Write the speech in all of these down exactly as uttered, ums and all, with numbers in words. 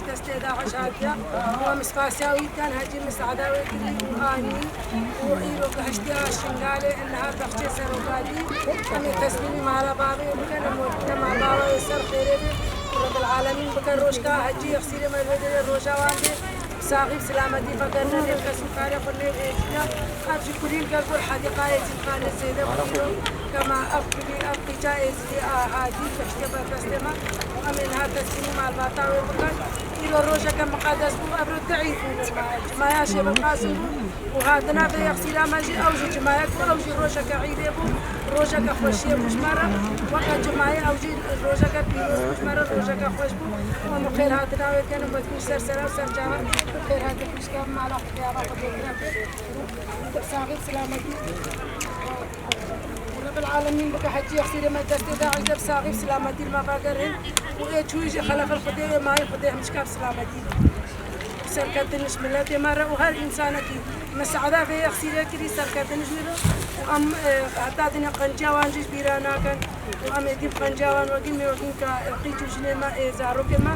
Destê DAIŞ hatiye. Û em spasiya wî dikin, hecî misada wê kirî û anî û îro gihiştiya Şingalê, niha bexçê serokatî. Em ê teslîmî mala bavê bikin, em wekî te mala bavê ser xêrê bê. Û Rebil Alemîn bike rojka hecî yexsîrê me wê derê roja wan bê. Saxî bi silametî vegerine nêv kes û karê xwe nêv êzîdiya. Ev jî kulîlke gul hedîqayê Êzîdxanê zêde bû îro. Kema ev kulî, ev qîça êzîdî a hatî, gihiştiye ber destê me. Û em ê niha teslîmî malbata wê bikin. Îro rojeke miqedes bû, evro du îd bû. Cimaya Şêxul Qasim bû û hatina vê yexsîra me jî, ew jî cimayek bû, ew jî rojeke îdê bû, rojeke xweşiyê bû ji me re. Weke cimayê ew jî rojeke pîroz bû ji me re, rojeke xweş bû. Em bi xêr hatina wê dikin, wekî ser sera û ser çava bi xêr hatin pişka mala Xwedê ava Xwedê kirem. Saxî silametî. Rebil Alemîn bike hecî yexsîrê me destê DAIŞ de bi saxî silametî li me vegerin. Û ê çûyî jî xelefel Xwedê, ê mayî Xwedê hemçika bi silametî. Serkeftin ji miletê me re û her însanekî misada vê yexsîrê kirî serkeftin ji wî re. Û em, e, heta dinê qenciya wan jî ji bîra nakin. Û em ê dîm qenciya wan wekî me wekîn ka, e, qîç û jinê me, ê zarokê me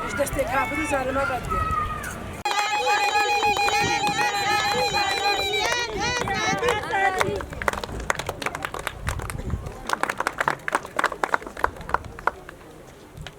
ji destê kafir û zalima vedibê.